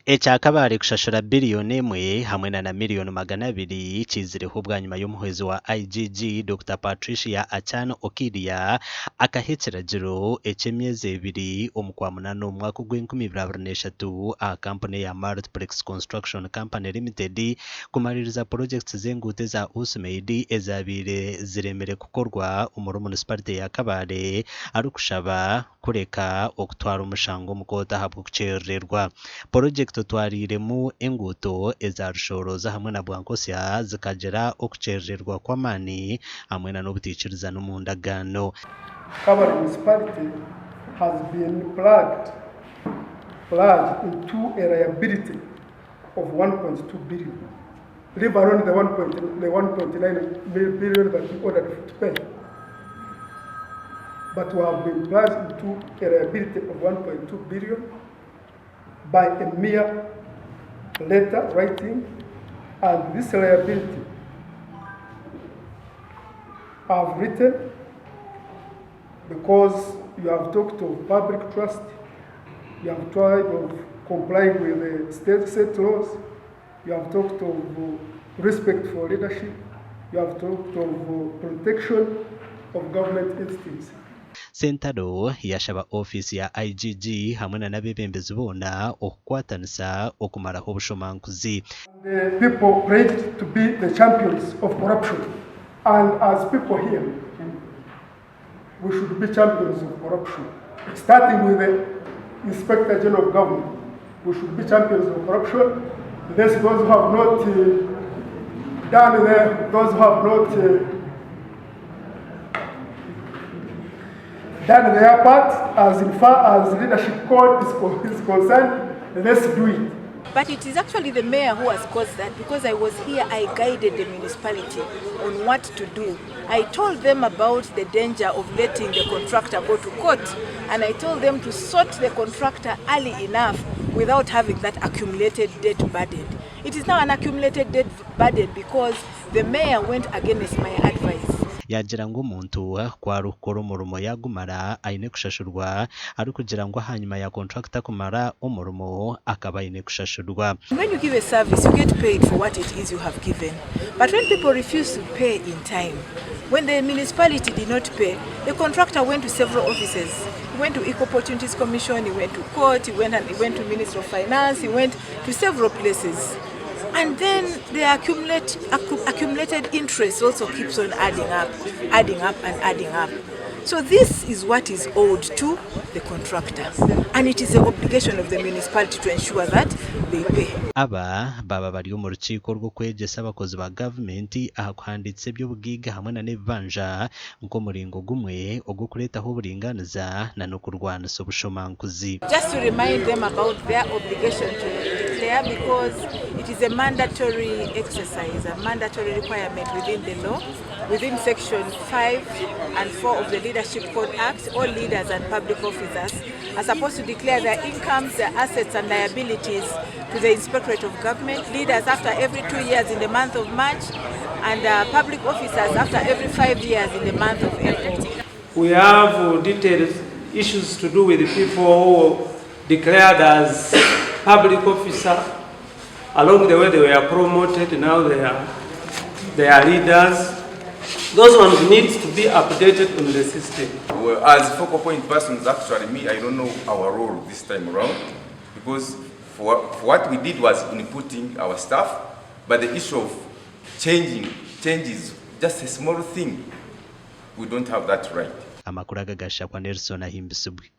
Ekya Kabale kushashura biriyoni emwe hamwe na miriyoni 200 kiizireho bwanyima y'omuhwezi wa IGG, Dokita Patricia Achan Okiria akaha ekiragiro eky'emyezi ebiri omu Kwamunana omu mwaka ogw'enkumi ibiri abiri n'eshatu aha kampuni eya Multiplex Construction Company Limited kumariiriza purojekiti z'enguuto eza Usmaid ezabaire ziremire kukorwa omuri munisiparite ya Kabale arikushaba kureka okutwara omushango omu kooti ahabw'okukyerererwa. Purojekiti otwariiremu enguuto eza Rushooroza hamwe na Bwankosya zikagira okukyerererwa kw'amaani hamwe na n'obutaikirizana omu ndagaano. Kabale Municipality has been plugged plunged into a liability of 1.2 billion, leave alone the 1.9 billion that we ordered to pay. But we have been plunged into a liability of 1.2 billion by a mere letter writing, and this liability I've written because you have talked of public trust, you have tried of complying with the state set laws, you have talked of respect for leadership, you have talked of protection of government entities. Sentaro yashaba ofiisi ya IGG hamwe na n'abeebembezi boona okukwatanisa okumaraho obushomankuzi. The people prayed to be the champions of corruption and as people here we should be champions of corruption starting with the Inspector General of Government we should be champions of corruption those who have not done the, those who have not done their part as in far as leadership code is concerned, let's do it. But it is actually the mayor who has caused that because I was here, I guided the municipality on what to do. I told them about the danger of letting the contractor go to court and I told them to sort the contractor early enough without having that accumulated debt burden. It is now an accumulated debt burden because the mayor went against my advice. Yaagira ngu omuntu ku arikukora omurimo yaagumara aine kushashurwa arikugira ngu ahanyima ya kontrakita kumara omurimo akaba aine kushashurwa. When you give a service you get paid for what it is you have given but when people refuse to pay in time, when the municipality did not pay, the contractor went to several offices, he went to Equal Opportunities Commission, he went to court, he went and he went to Ministry of Finance, he went to several places and then the accumulate, accumulated interest also keeps on adding up, adding up and adding up. So this is what is owed to the contractor and it is the obligation of the municipality to ensure that they pay. Aba baaba bari omu rukiiko orw'okwegyesa abakozi ba gavumenti aha kuhandiikisa eby'obugaiga hamwe na n'ebibanja nk'omuringo gumwe ogw'okureetaho oburingaaniza na n'okurwanisa obushomankuzi. Just to remind them about their obligation to declare because it is a mandatory exercise, a mandatory requirement within the law. Within section 5 and 4 of the Leadership Code Act, all leaders and public officers are supposed to declare their incomes, their assets and liabilities to the Inspectorate of Government. Leaders after every 2 years in the month of March and public officers after every 5 years in the month of April. We have detailed issues to do with people who declared as public officer. Along the way they were promoted, now they are leaders. Those ones need to be updated on the system. Well, as focal point persons, actually me, I don't know our role this time around, because for what we did was inputting our staff, but the issue of changing changes, just a small thing, we don't have that right. Amakuru aga gashakwa Nelson Ahimbisibwe.